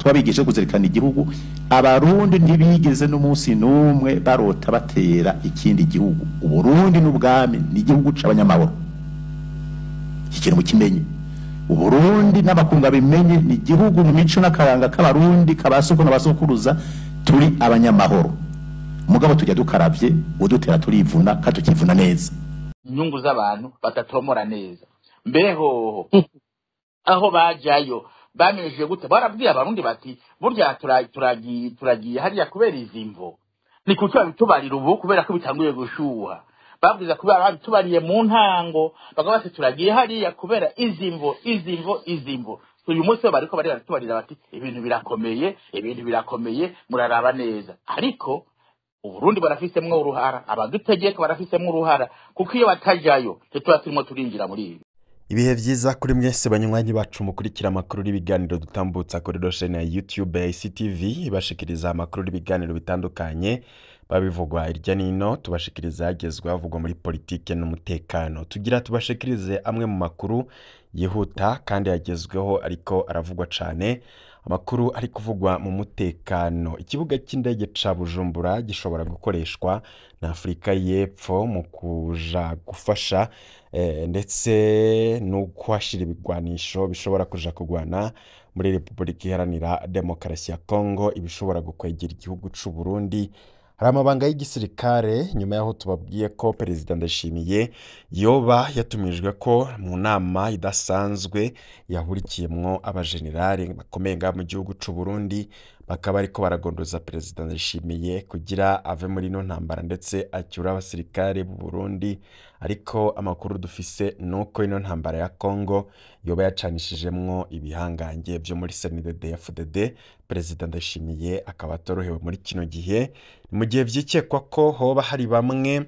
Twabigisha kuzirikana igihugu. Abarundi ntibigeze n'umunsi n'umwe barota batera ikindi gihugu. Uburundi n'ubwami ni igihugu c'abanyamahoro. Ikintu mukimenye, Uburundi n'abakunga bimenye, ni igihugu mu mico n'akaranga k'Abarundi kabasoko n'abasokuruza, turi abanyamahoro. Mugabo tujya dukaravye, udutera turivuna kandi tukivuna neza. Inyungu z'abantu batatomora neza. Mbeho aho bajayo bamenyesheje gute? Barabwiye Abarundi bati burya turagiye hariya kubera izi mvo? Ni kuki babitubarira ubu? Kubera ko bitanguye gushuha. Babwiza kubera babitubariye mu ntango, bakaba bati turagiye hariya kubera izi mvo, izi mvo, izi mvo. Uyu munsi bariko bari baratubarira bati ibintu birakomeye, ibintu birakomeye, muraraba neza. Ariko Uburundi barafisemwo uruhara, abadutegeka barafisemwo uruhara, kuko iyo batajayo tuba turimo turinjira muri ibi. Ibihe vyiza kuri mwese banywanyi bacu mukurikira amakuru n'ibiganiro dutambutsa kuri chaîne ya YouTube ya ICTV, ibashikiriza amakuru n'ibiganiro bitandukanye babivugwa irya nino, tubashikiriza yagezwe havugwa muri politike n'umutekano. Tugira tubashikirize amwe mu makuru yihuta kandi yagezweho ariko aravugwa cane. Amakuru ari kuvugwa mu mutekano: ikibuga cy'indege ca Bujumbura gishobora gukoreshwa na Afurika y'Epfo mu kuja gufasha ndetse no kuhashira ibigwanisho bishobora kuja kugwana muri Repubulika Iharanira Demokarasi ya Kongo, ibishobora gukwegera igihugu c'u Burundi. Hari amabanga y'igisirikare nyuma y'aho tubabwiye ko Perezida Ndayishimiye yoba yatumijwe ko mu nama idasanzwe yahurikiyemwo abajenerali bakomeye ngaha mu gihugu c'u Burundi, bakaba ariko baragondoza Perezida Ndayishimiye kugira ave muri ino ntambara ndetse acyure abasirikare b'u Burundi. Ariko amakuru dufise nuko ino ntambara ya Kongo yoba yacanishijemwo ibihangange vyo muri CNDD-FDD, Perezida Ndayishimiye akaba atorohewe muri kino gihe, mu gihe vyikekwa ko hoba hari bamwe,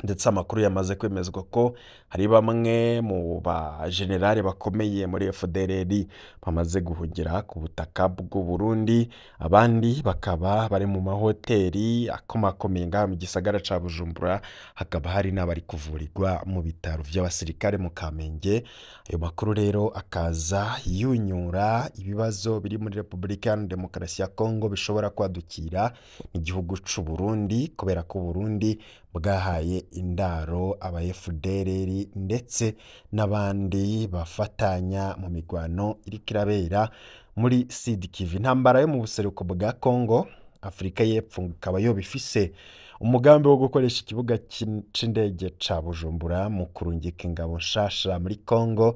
ndetse amakuru yamaze kwemezwa ko hari bamwe mu bajenerali bakomeye muri FDLR bamaze guhungira ku butaka bw'u Burundi, abandi bakaba bari mu mahoteli akomakomeye ngaha mu gisagara ca Bujumbura, hakaba hari n'abari kuvurirwa mu bitaro vy'abasirikare mu Kamenge. Ayo makuru rero akaza yunyura ibibazo biri muri Repubulika Iharanira Demokarasi ya Kongo bishobora kwadukira igihugu c'u Burundi, kubera ko Burundi bwahaye indaro aba FDLR ndetse n'abandi bafatanya mu migwano iriko irabera muri Sud Kivu. Intambara yo mu buseruko bwa Kongo, Afurika y'Epfo ikaba yoba ifise umugambi wo gukoresha ikibuga c'indege ca Bujumbura mu kurungika ingabo nshasha muri Kongo.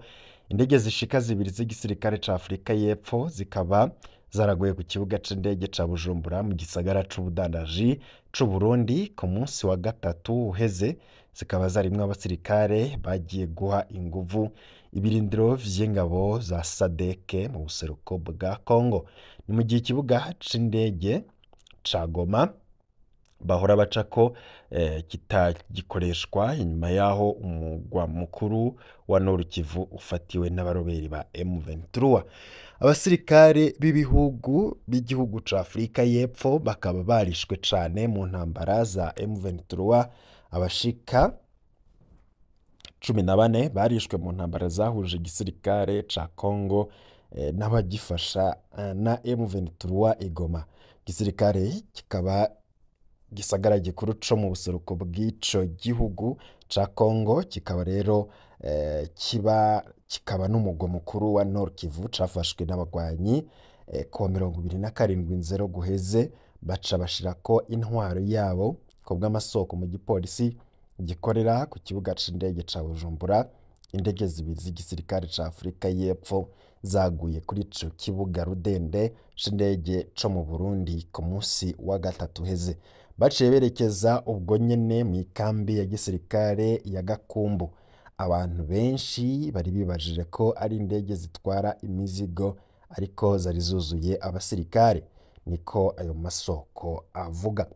Indege zishika zibiri z'igisirikare ca Afurika y'Epfo zikaba zaraguye ku kibuga c'indege ca Bujumbura mu gisagara c'ubudandaji c'u Burundi ku munsi wa gatatu uheze, zikaba zarimwo abasirikare bagiye guha inguvu ibirindiro vy'ingabo za SADC mu buseruko bwa Kongo. Ni mu gihe ikibuga c'indege ca Goma bahora bacako kitagikoreshwa inyuma y'aho umugwa mukuru wa Nord Kivu ufatiwe n'abaroberi ba M23. Abasirikare b'ibihugu b'igihugu ca Afurika y'Epfo bakaba barishwe cane mu ntambara za M23. Abashika 14 barishwe mu ntambara zahuje igisirikare ca Kongo n'abagifasha na M23 i Goma. Igisirikare kikaba gisagara gikuru co mu buseruko bw'ico gihugu ca Kongo, kikaba rero kiba kikaba n'umugwa mukuru wa Nord Kivu, cafashwe n'abagwanyi kuwa 27 Nzero guheze, baca bashirako intwaro yabo. Ku bw'amasoko mu gipolisi gikorera ku kibuga c'indege ca Bujumbura, indege zibiri z'igisirikare ca Afurika y'Epfo zaguye kuri ico kibuga rudende c'indege co mu Burundi ku munsi wa gatatu uheze. Baciye berekeza ubwo nyene mu ikambi ya gisirikare ya Gakumbu. Abantu benshi bari bibajije ko ari indege zitwara imizigo, ariko zari zuzuye abasirikare, niko ayo masoko avuga.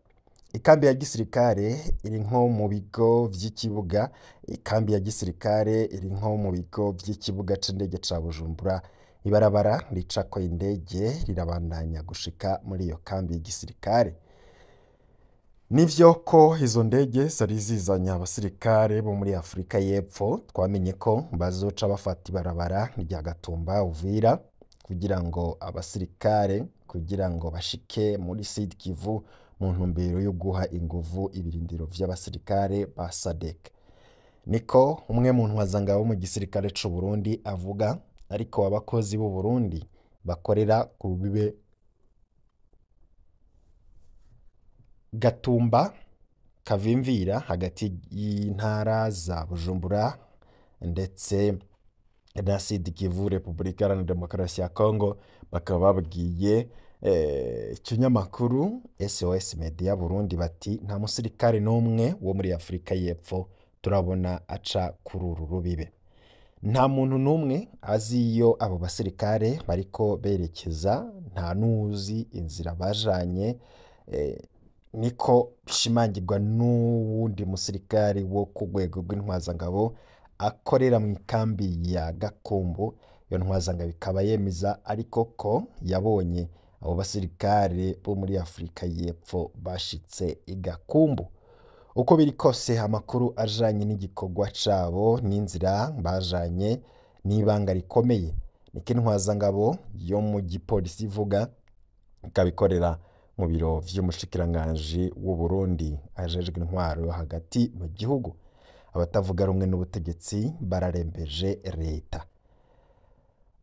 Ikambi ya gisirikare iri nko mu bigo vy'ikibuga Ikambi ya gisirikare iri nko mu bigo vy'ikibuga c'indege ca Bujumbura. Ibarabara ricako indege rirabandanya gushika muri iyo kambi y'igisirikare. Nivyo ko izo ndege zari zizanye abasirikare bo muri Afurika y'Epfo. Twamenye ko bazoca bafata ibarabara rya Gatumba Uvira. kugira ngo abasirikare kugira ngo bashike muri Sud Kivu mu ntumbero yo guha inguvu ibirindiro vy'abasirikare ba SADC. Niko umwe mu ntwazangabo mu gisirikare c'u Burundi avuga, ariko abakozi b'u Burundi bakorera ku rubibe Gatumba Kavimvira hagati y'intara za Bujumbura ndetse na Sud Kivu, Repubulika Iharanira Demokarasi ya Kongo, bakaba babwiye ikinyamakuru SOS Media Burundi bati nta musirikare n'umwe wo muri Afurika y'Epfo turabona aca kuri uru rubibe. Nta muntu n'umwe azi iyo abo basirikare bariko berekeza, nta n'uzi inzira bajanye, niko bishimangirwa n'uwundi musirikare wo ku rwego rw'intwazangabo akorera mu ikambi ya Gakumbu. Iyo ntwazangabo ikaba yemeza ariko ko yabonye abo basirikare bo muri Afurika y'Epfo bashitse i Gakumbu. Uko biri kose, amakuru ajanye n'igikorwa cabo n'inzira bajanye n'ibanga rikomeye, niko intwazangabo yo mu gipolisi ivuga, ikabikorera mu biro vy'umushikiranganji w'u Burundi ajejwe intwaro yo hagati mu gihugu. Abatavuga rumwe n'ubutegetsi bararembeje leta.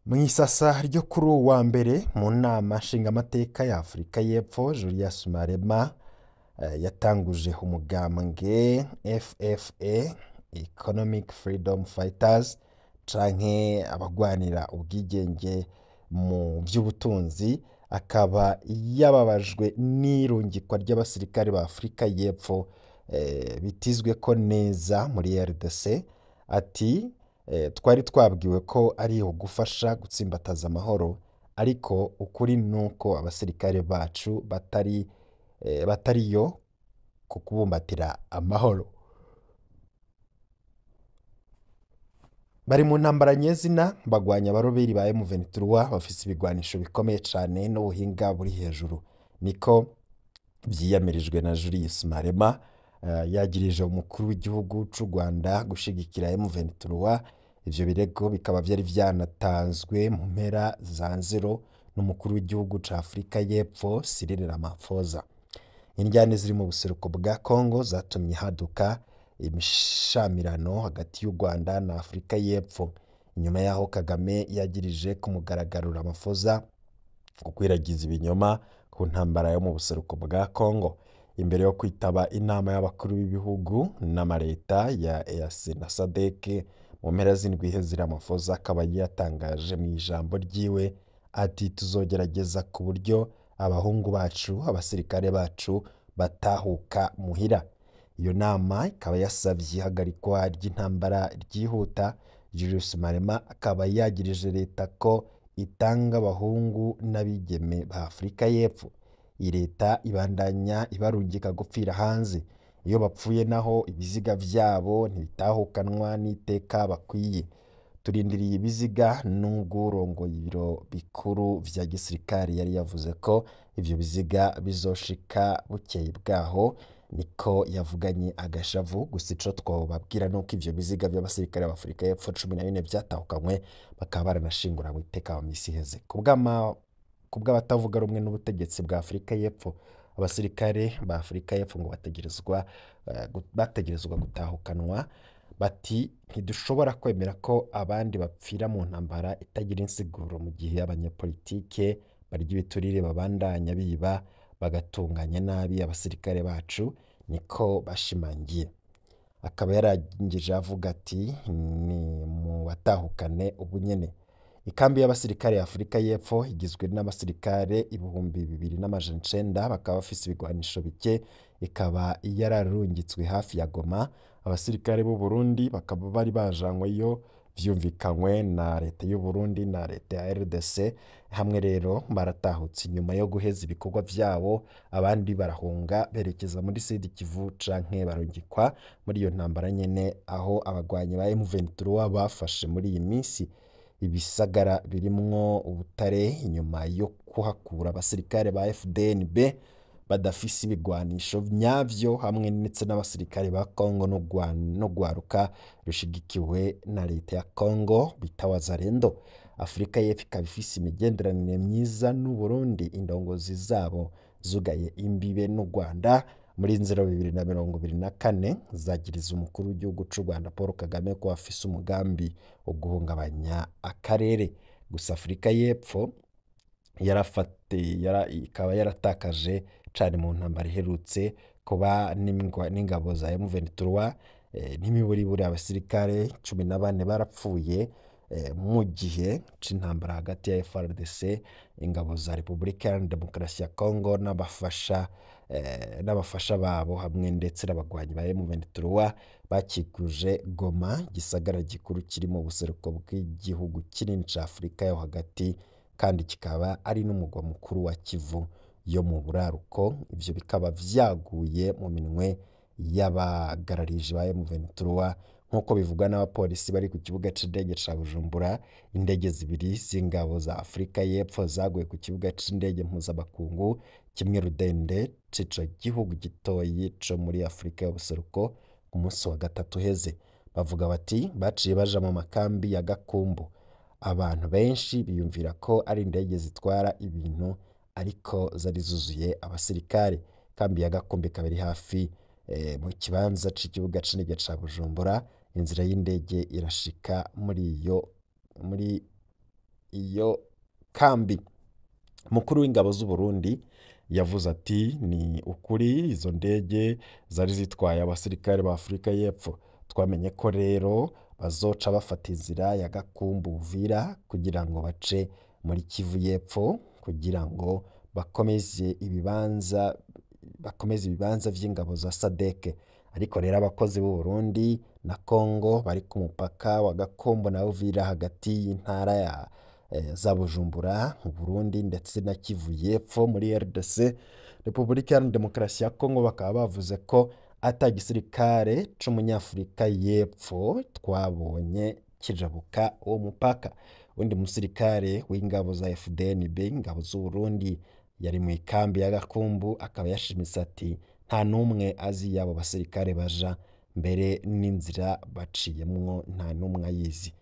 Mw'isasa ryo kuri uwu wa mbere mu nama nshingamateka ya Afurika y'Epfo, Julius Malema yatanguje umugambwe FFA, Economic Freedom Fighters, canke abagwanira ubwigenge mu by'ubutunzi, akaba yababajwe n'irungikwa ry'abasirikare ba Afurika y'Epfo bitizwe ko neza muri RDC. Ati twari twabwiwe ko ari ugufasha gutsimbataza amahoro, ariko ukuri nuko abasirikare bacu batariyo ku kubumbatira amahoro. Bari mu ntambara nyezina bagwanya abaroberi ba M23 bafise ibigwanisho bikomeye cane n'ubuhinga buri hejuru, niko vyiyamirijwe na Julius Malema. Yagirije umukuru w'igihugu c'u Rwanda gushigikira M23. Ivyo birego bikaba vyari vyanatanzwe mu mpera za nzero n'umukuru w'igihugu ca Afurika y'Epfo Cyril Ramaphosa. Indyane ziri mu buseruko bwa Congo zatumye haduka imishamirano hagati y'u Rwanda na Afurika y'Epfo, inyuma yaho Kagame yagirije ku mugaragaro Ramaphosa gukwiragiza ibinyoma ku ntambara yo mu buseruko bwa Congo. Imbere yo kwitaba inama y'abakuru b'ibihugu n'amareta ya EAC na SADC mu mpera z'indwi iheze, Ramaphosa akaba yatangaje mu ijambo ryiwe ati tuzogerageza ku buryo abahungu bacu, abasirikare bacu batahuka muhira. Iyo nama ikaba yasavye ihagarikwa ry'intambara ryihuta. Julius Malema akaba yagirije leta ko itanga abahungu n'abigeme ba Afurika y'Epfo. Iyi leta ibandanya ibarungika gupfira hanze, iyo bapfuye naho ibiziga vyabo ntibitahukanwa n'iteka bakwiye. Turindiriye ibiziga, nubwo urongoye ibiro bikuru vya gisirikare yari yavuze ko ivyo biziga bizoshika bukeye bwaho, niko yavuganye agashavu. Gusa ico twobabwira nuko ivyo biziga vy'abasirikare b'Afurika y'Epfo 14 vyatahukanywe, bakaba baranashinguranywe iteka mu misi iheze. Kubw'abatavuga rumwe n'ubutegetsi bwa Afurika y'Epfo, abasirikare ba Afurika y'Epfo ngo bategerezwa gutahukanwa. Bati ntidushobora kwemera ko abandi bapfira mu ntambara itagira insiguro mu gihe abanyapolitike barya ibiturire babandanya biba bagatunganya nabi abasirikare bacu, niko bashimangiye. Akaba yarangije avuga ati ni mu batahukane ubu nyene. Ikambi y'abasirikare ya Afurika y'Epfo igizwe n'abasirikare 2900, bakaba bafise ibigwanisho bike, ikaba yararungitswe hafi ya Goma. Abasirikare b'u Burundi bakaba bari bajanyweyo vyumvikanywe na leta y'u Burundi na leta ya RDC. Hamwe rero baratahutse inyuma yo guheza ibikorwa vyabo, abandi barahunga berekeza muri Sud Kivu canke barungikwa muri iyo ntambara nyene, aho abagwanyi ba M23 bafashe muri iyi minsi ibisagara birimwo ubutare inyuma yo kuhakura abasirikare ba FDNB Badafise ibigwanisho nyavyo hamwe ndetse n'abasirikare ba Congo no gwaruka rushigikiwe na leta ya Congo bita Wazalendo. Afurika y'Epfo ikaba ifise imigenderanire myiza n'u Burundi, indongozi zabo zugaye imbibe n'u Rwanda muri nzero 2024 zagiriza umukuru w'igihugu c'u Rwanda Paul Kagame ko afise umugambi wo guhungabanya akarere. Gusa Afurika y'Epfo ikaba yaratakaje cane mu ntambara iherutse kuba n'ingabo za M23, n'imiburiburi abasirikare 14 barapfuye mu gihe c'intambara hagati ya FARDC, ingabo za Repubulika Iharanira Demokarasi ya Congo n'abafasha babo hamwe ndetse n'abagwanyi ba M23 bakikuje Goma, igisagara gikuru kiri mu buseruko bw'igihugu kinini ca Afurika yo hagati, kandi kikaba ari n'umugwa mukuru wa Kivu yo mu buraruko. Ivyo bikaba vyaguye mu minwe y'abagarariji ba M23 nk'uko bivugwa n'abapolisi bari ku kibuga c'indege ca Bujumbura. Indege zibiri z'ingabo za Afurika y'Epfo zaguye ku kibuga c'indege mpuzamakungu kimwe rudende c'ico gihugu gitoyi co muri Afurika y'ubuseruko ku munsi wa gatatu uheze. Bavuga bati baciye baja mu makambi ya Gakumbu. Abantu benshi biyumvira ko ari indege zitwara ibintu, ariko zari zuzuye abasirikare. Kambi ya Gakumbu ikaba iri hafi mu kibanza c'ikibuga c'indege ca Bujumbura. Inzira y'indege irashika muri iyo kambi. Mukuru w'ingabo z'u Burundi yavuze ati ni ukuri izo ndege zari zitwaye abasirikare ba Afurika y'Epfo. Twamenye ko rero bazoca bafata inzira ya Gakumbu Uvira kugira ngo bace muri Kivu y'Epfo kugira ngo bakomeze ibibanza vy'ingabo za SADC. Ariko rero abakozi b'u Burundi na Congo bari ku mupaka wa Gakumbu na Uvira hagati y'intara ya za Bujumbura mu Burundi ndetse na Kivu y'Epfo muri RDC, Repubulika Iharanira Demokarasi ya Congo, bakaba bavuze ko ata gisirikare c'umunyafurika y'Epfo twabonye kijabuka uwo mupaka. Undi musirikare w'ingabo za FDNB, ingabo z'u Burundi, yari mu ikambi ya Gakumbu, akaba yashimitse ati nta n'umwe azi yabo basirikare baja, mbere n'inzira baciyemwo nta n'umwe ayizi.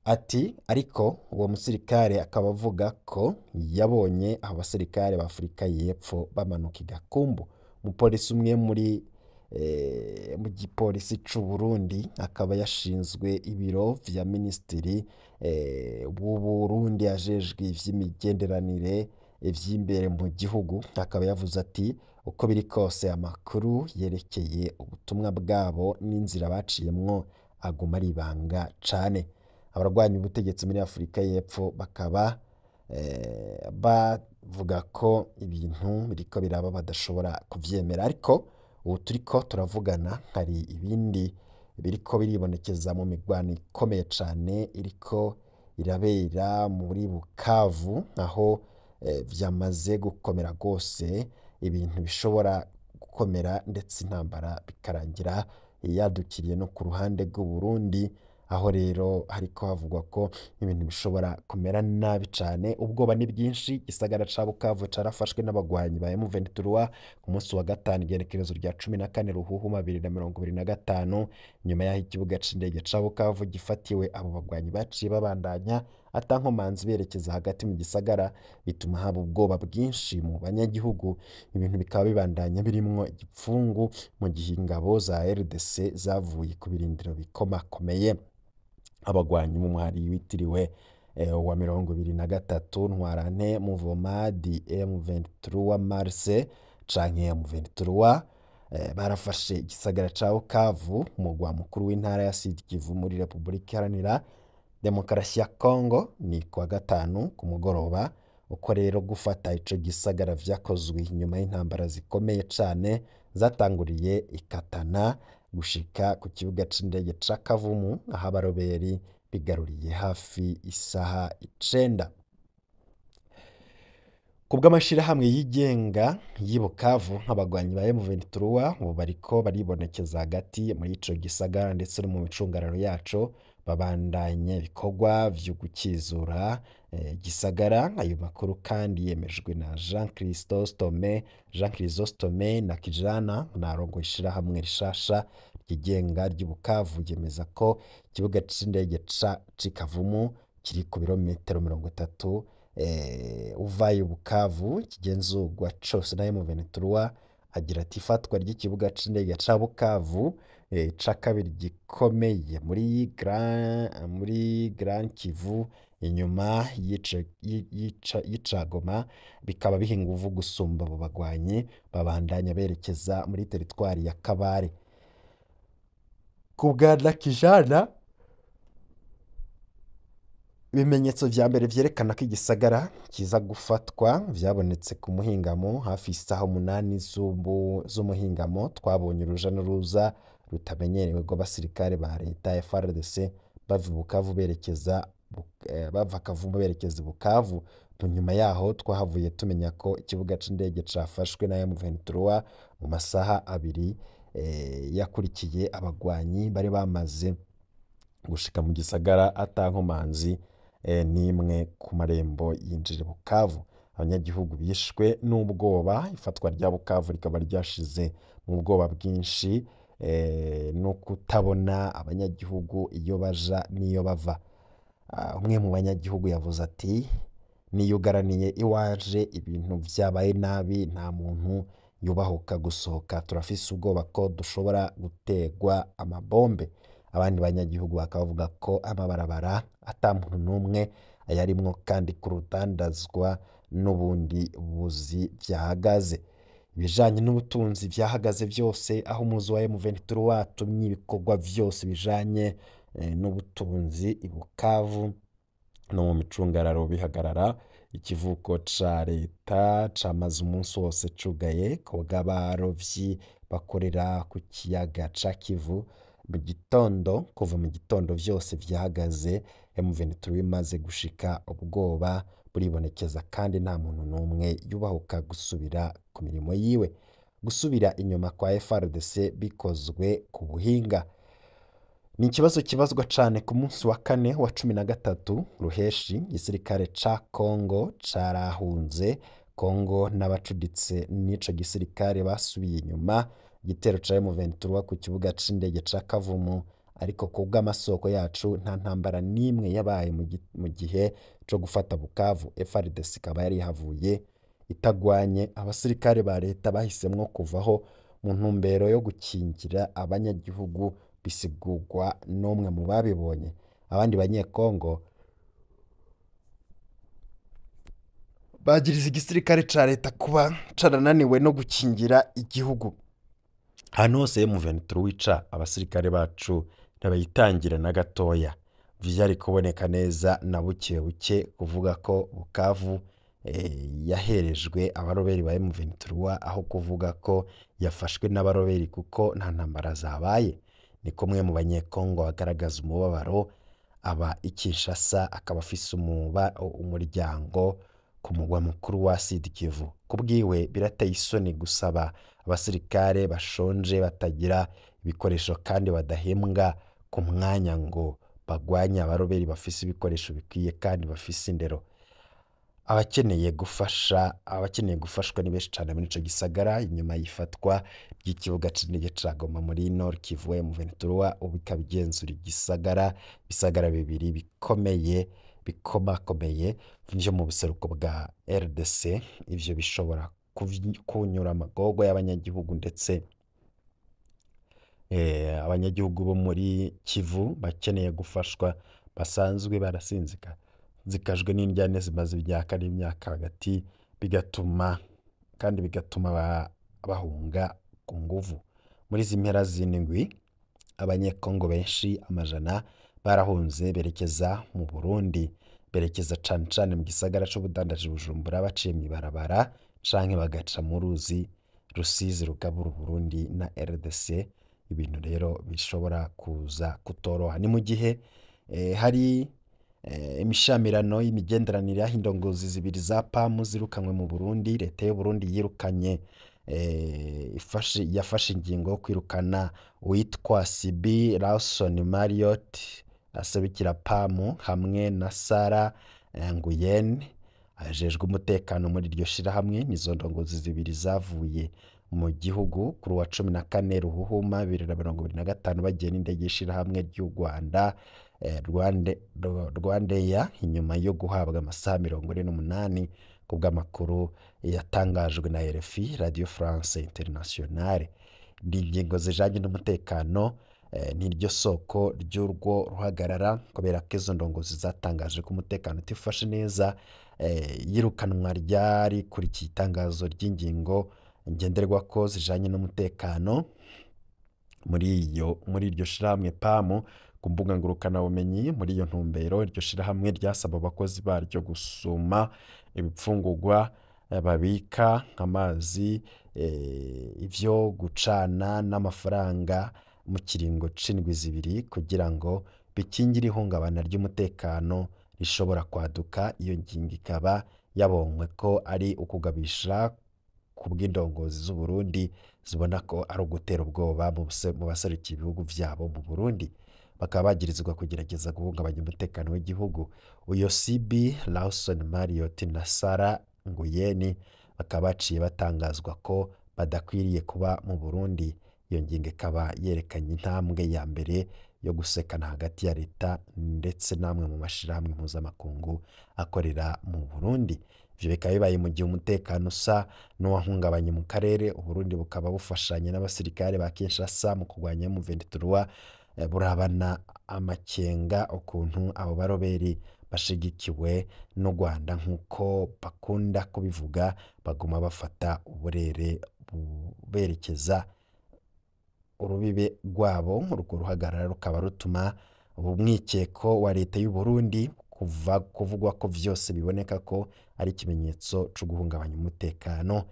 Ati ariko uwo musirikare akaba avuga ko yabonye abo basirikare ba Afurika y'Epfo bamanuka i Gakumbu. Umupolisi umwe muri mu gipolisi c'u Burundi akaba yashinzwe ibiro vya minisitiri w'u Burundi ajejwe ivy'imigenderanire ivy'imbere mu gihugu, akaba yavuze ati uko biri kose amakuru yerekeye ubutumwa bwabo n'inzira baciyemwo aguma ari ibanga cane. Abarwanya ubutegetsi muri Afurika y'Epfo bakaba bavuga ko ibintu biriko biraba badashobora kuvyemera, ariko ubu turiko turavugana hari ibindi biriko biribonekeza mu migwano ikomeye cane iriko irabera muri Bukavu, aho vyamaze gukomera rwose, ibintu bishobora gukomera ndetse intambara bikarangira yadukiriye no ku ruhande rw'u Burundi, aho rero hariko havugwa ko ibintu bishobora kumera nabi cane. Ubwoba ni bwinshi. Igisagara ca Bukavu carafashwe n'abagwanyi ba M23 ku munsi wa gatanu, igenekerezo rya 14 Ruhuhuma 2025, nyuma y'aho ikibuga c'indege ca Bukavu gifatiwe abo bagwanyi baciye babandanya ata nkomanzi berekeza hagati mu gisagara, bituma haba ubwoba bwinshi mu banyagihugu. Ibintu bikaba bibandanya birimwo igipfungu mu gihe ingabo za RDC zavuye ku birindiro bikomakomeye. Abagwanyi mu muhari witiriwe wa 23 Ntwarante Muvoma di M23 Mars canke M23 barafashe igisagara ca Bukavu, umugwa mukuru w'intara ya Sud Kivu muri Repubulika Iharanira Demokarasi ya Congo, ni kuwa gatanu ku mugoroba. Uko rero gufata ico gisagara vyakozwe nyuma y'intambara zikomeye cane zatanguriye ikatana gushika ku kibuga c'indege ca Kavumu, aho abaroberi bigaruriye hafi isaha 9. Ku bw'amashirahamwe yigenga y'i Bukavu, nk'abagwanyi ba M23 ubu bariko baribonekeza hagati muri ico gisagara ndetse no mu micungararo yaco. Babandanya ibikorwa vyo gukizura gisagara. Ayo makuru kandi yemejwe na Jean Chrysostome na Kijana narongo ishirahamwe rishasha ryigenga ry'Ibukavu, yemeza ko ikibuga c'indege c'Ikavumu kiri ku birometero 30 uvayo Bukavu kigenzurwa cose na M23. Agira ati ifatwa ry'ikibuga c'indege ca Bukavu ca kabiri gikomeye muri Grand Kivu inyuma y'Icagoma, bikaba biha inguvu gusumba abo bagwanyi babandanya berekeza muri teritwari ya Kabare. Ku bwa Nakijana, ibimenyetso vya mbere vyerekana ko igisagara kiza gufatwa vyabonetse ku muhingamo hafi isaha 8 z'umuhingamo. Twabonye uruja n'uruza rutamenyerewe rw'abasirikare ba leta FARDC bava i Bukavu berekeza bava Kavumu berekeza i Bukavu. Nyuma yaho twahavuye tumenya ko ikibuga c'indege cafashwe na M23 mu masaha 2 yakurikiye. Abagwanyi bari bamaze gushika mu gisagara ata nkomanzi n'imwe ku marembo yinjira Bukavu. Abanyagihugu bishwe n'ubwoba. Ifatwa rya Bukavu rikaba ryashize mu bwoba bwinshi no kutabona abanyagihugu iyo baja n'iyo bava. Umwe mu banyagihugu yavuze ati niyugaraniye iwaje, ibintu vyabaye nabi, nta muntu yubahuka gusohoka, turafise ubwoba ko dushobora gutegwa amabombe. Abandi banyagihugu bakavuga ko amabarabara ata muntu n'umwe ayarimwo kandi ku rudandazwa n'ubundi buzi vyahagaze. Ibijanye n'ubutunzi vyahagaze vyose, aho umuzi wa M23 watumye ibikorwa vyose bijanye n'ubutunzi i Bukavu no mu micungararo bihagarara. Ikivuko ca leta camaze umunsi wose cugaye ku bw'abarovyi bakorera ku kiyaga ca Kivu. Mu gitondo, kuva mu gitondo vyose vyahagaze. M23 imaze gushika, ubwoba buribonekeza kandi nta muntu n'umwe yubahuka gusubira ku mirimo yiwe. Gusubira inyuma kwa FARDC bikozwe ku buhinga ni ikibazo kibazwa cane. Ku munsi wa kane wa 13 Ruheshi, igisirikare ca Congo carahunze. Congo n'abacuditse n'ico gisirikare basubiye inyuma igitero ca M23 ku kibuga c'indege ca Kavumu, ariko ku bw'amasoko yacu nta ntambara n'imwe yabaye mu gihe co gufata Bukavu. FARDC ikaba yari ihavuye itagwanye. Abasirikare ba leta bahisemwo kuvaho mu ntumbero yo gukingira abanyagihugu, bisigurwa n'umwe mu babibonye. Abandi banyekongo bagiriza igisirikare ca leta kuba carananiwe no gukingira igihugu. Ahantu hose M23 wica, abasirikare bacu ntibayitangira na gatoya. Vyari kuboneka neza na buke buke kuvuga ko Bukavu yaherejwe abaroberi ba M23 aho kuvuga ko yafashwe n'abaroberi, kuko nta ntambara zabaye. Ni kumwe mu banyekongo bagaragaza umubabaro. Aba i Kinshasa, akaba afise umuryango ku mugwa mukuru wa Sud Kivu. Kubwiwe birateye isoni gusaba abasirikare bashonje, batagira ibikoresho kandi badahembwa ku mwanya ngo bagwanye abaroberi bafise ibikoresho bikwiye kandi bafise indero. Abakeneye gufasha, abakeneye gufashwa ni benshi cane muri ico gisagara. Inyuma y'ifatwa ry'ikibuga c'indege ca Goma muri Nord Kivu, M23 ubu ikaba igenzura igisagara, ibisagara bibiri bikomeye bikomakomeye vyo mu buseruko bwa RDC. Ivyo bishobora kunyura amagogo y'abanyagihugu, ndetse abanyagihugu bo muri Kivu bakeneye gufashwa basanzwe barasinzika zikajwe n'indyane zimaze imyaka n'imyaka hagati, bigatuma kandi bigatuma bahunga ku nguvu. Muri izi mpera z'indwi abanyekongo benshi amajana barahunze berekeza mu Burundi, berekeza cane cane mu gisagara c'ubudandaji Bujumbura, baciye mw'ibarabara canke bagaca mu ruzi Rusizi rugabura Burundi na RDC. Ibintu rero bishobora kuza kutoroha. Ni mu gihe hari imishamirano y'imigenderanire, aho indongozi zibiri za PAM zirukanywe mu Burundi. Leta y'u Burundi yirukanye yafashe ingingo yo kwirukana uwitwa CB Lawson Marriott aserukira PAM hamwe na Sara Nguyen ajejwe umutekano muri iryo shirahamwe. Nizo ndongozi zibiri zavuye mu gihugu kuri wa 14 Ruhuhuma 2025 bagiye n'indege y'ishirahamwe ry'u Rwanda Rwandair, inyuma yo guhabwa amasaha 48 ku bw'amakuru yatangajwe na RFI, Radio France Internationale. Ni ingingo zijanye n'umutekano niryo soko ry'urwo ruhagarara, kubera ko izo ndongozi zatangaje ko umutekano utifashe neza. Yirukanwa ryarikurikiye itangazo ry'ingingo ngenderwako zijanye n'umutekano muri iryo shirahamwe PAM ku mbuga ngurukanabumenyi. Muri iyo ntumbero, iryo shirahamwe ryasaba abakozi baryo gusuma ibipfungurwa babika nk'amazi, ivyo gucana n'amafaranga mu kiringo c'indwi 2 kugira ngo bikingire ihungabana ry'umutekano rishobora kwaduka. Iyo ngingo ikaba yabonywe ko ari ukugabisha ku bw'indongozi z'u Burundi zibona ko ari ugutera ubwoba mu baserukiye ibihugu vyabo mu Burundi, bakaba bagirizwa kugerageza guhungabanya umutekano w'igihugu. Uyo CB Lawson Marriott na Sara Nguyeni bakaba baciye batangazwa ko badakwiriye kuba mu Burundi. Iyo ngingo ikaba yerekanye intambwe ya mbere yo gusekana hagati ya leta ndetse n'amwe mu mashirahamwe mpuzamakungu akorera mu Burundi. Ivyo bikaba bibaye mu gihe umutekano usa n'uwahungabanye mu karere. Uburundi bukaba bufashanya n'abasirikare ba Kinshasa mu kurwanya M23, burabana amakenga ukuntu abo baroberi bashigikiwe n'u Rwanda nk'uko bakunda kubivuga baguma bafata uburere berekeza urubibe rwabo. Urwo ruhagarara rukaba rutuma umwikeko wa leta y'u Burundi kuva kuvugwa ko vyose biboneka ko ari ikimenyetso co guhungabanya umutekano.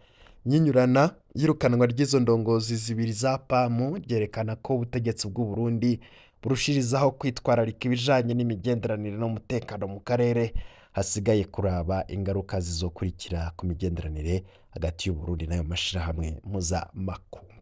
Nyinyurana yirukanwa ry'izo ndongozi zibiri za PAM ryerekana ko ubutegetsi bw'u Burundi burushirizaho kwitwararika ibijanye n'imigenderanire n'umutekano mu karere. Hasigaye kuraba ingaruka zizokurikira ku migenderanire hagati y'u Burundi n'ayo mashirahamwe mpuzamakungu.